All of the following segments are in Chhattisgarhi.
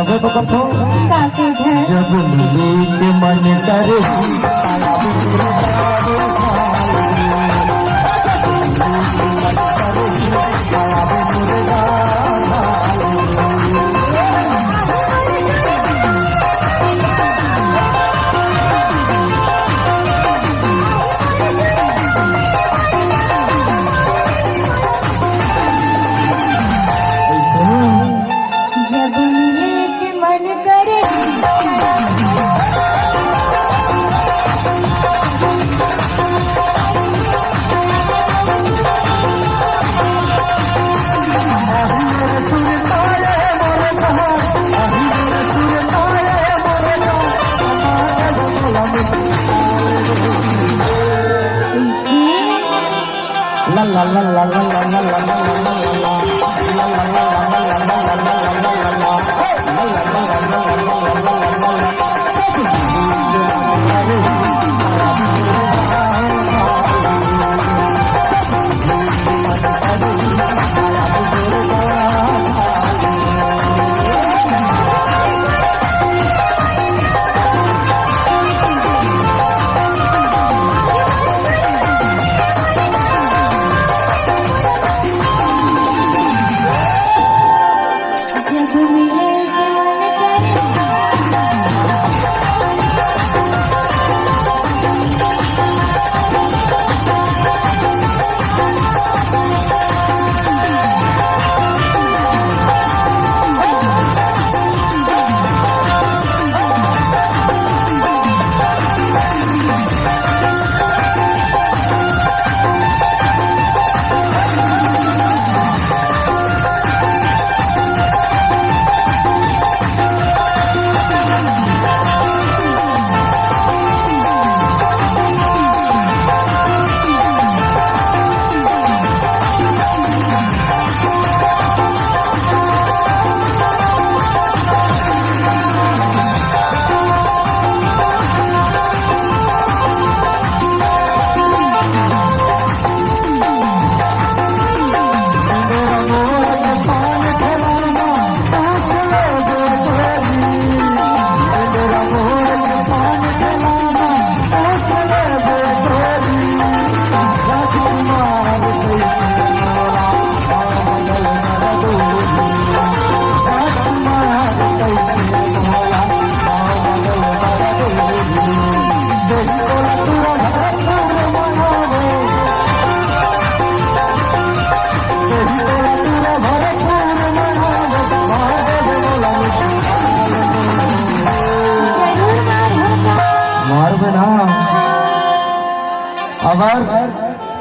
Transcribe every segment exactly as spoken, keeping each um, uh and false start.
देखो कथो, का कहिथे? जब मिले के मन करे, जब मिले के मन करे। जरूर मार होगा। मारबे ना। अबर,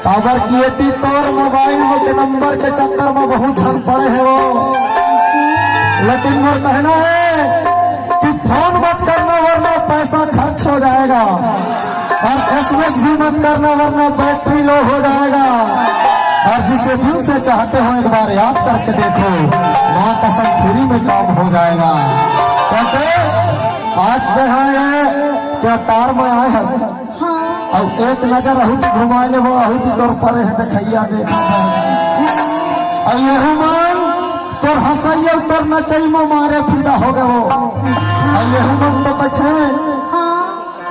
काबर कि एती तोर मोबाइल में के नंबर के चक्कर में बहुत झन पड़े हे वो। लेकिन मोर कहना है कि फोन मत करना, वरना पैसा खर्च हो जाएगा और एसएमएस भी मत करना, वरना बैटरी लो हो जाएगा। और जिसे दिल से चाहते हो, एक बार याद करके देखो, माँ कसम, फ्री में काम हो जाएगा। क्योंकि आज तो है ये, क्या तार में आए हैं, हाँ। अब एक नजर अहू ती घुमा लेबो, अहू ती तोर परे हे देखइया देखा था। अब यहू मन तोर हंसइया, तोर नचई में मारे फिदा हो गए वो। अब यहू मन तो कथे, हाँ।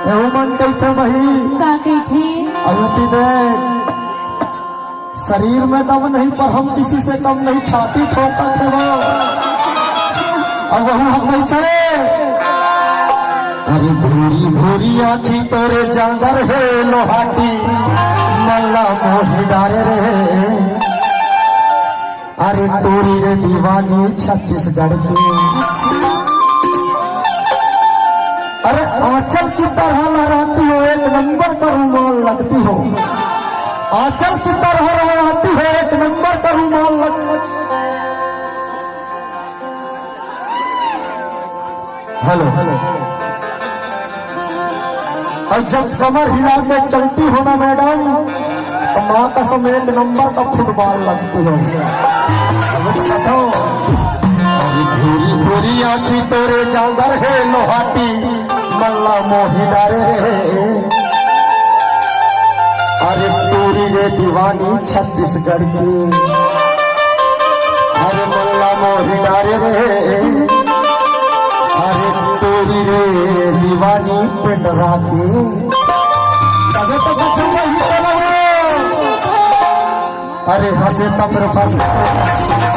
यहू मन कहिथे वही। का कहिथे? अब एती देख, शरीर में दम नहीं, पर हम किसी से कम नहीं, छाती ठोकत हे वो। अब वहू हम कहिथे, अरे भूरी भूरी आँखी तोरे जांगर हे लोहाटी, मल्ला मोही डारे रे। अरे टूरी रे दीवानी छत्तीसगढ़ की। अरे आंचल की तरह लहराती हो, एक नंबर का रुमाल लगती हो। आंचल की तरह लहराती हो, एक नंबर का रुमाल लग। हेलो। और जब कमर हिला के चलती हो ना मैडम, तो माँ कसम एक नंबर का फुटबॉल लगती हो। अब बताओ। अरे भूरी भूरी आँखी तोरे जांगर हे लोहाटी, मल्ला मोही डारे रे। अरे टूरी रे दीवानी छत्तीसगढ़ की, अरे मल्ला मोही डारे रे। दीवानी पेंडरा के। तबे तो बच्चा वही चला है। अरे हंसे तब रे फंसे।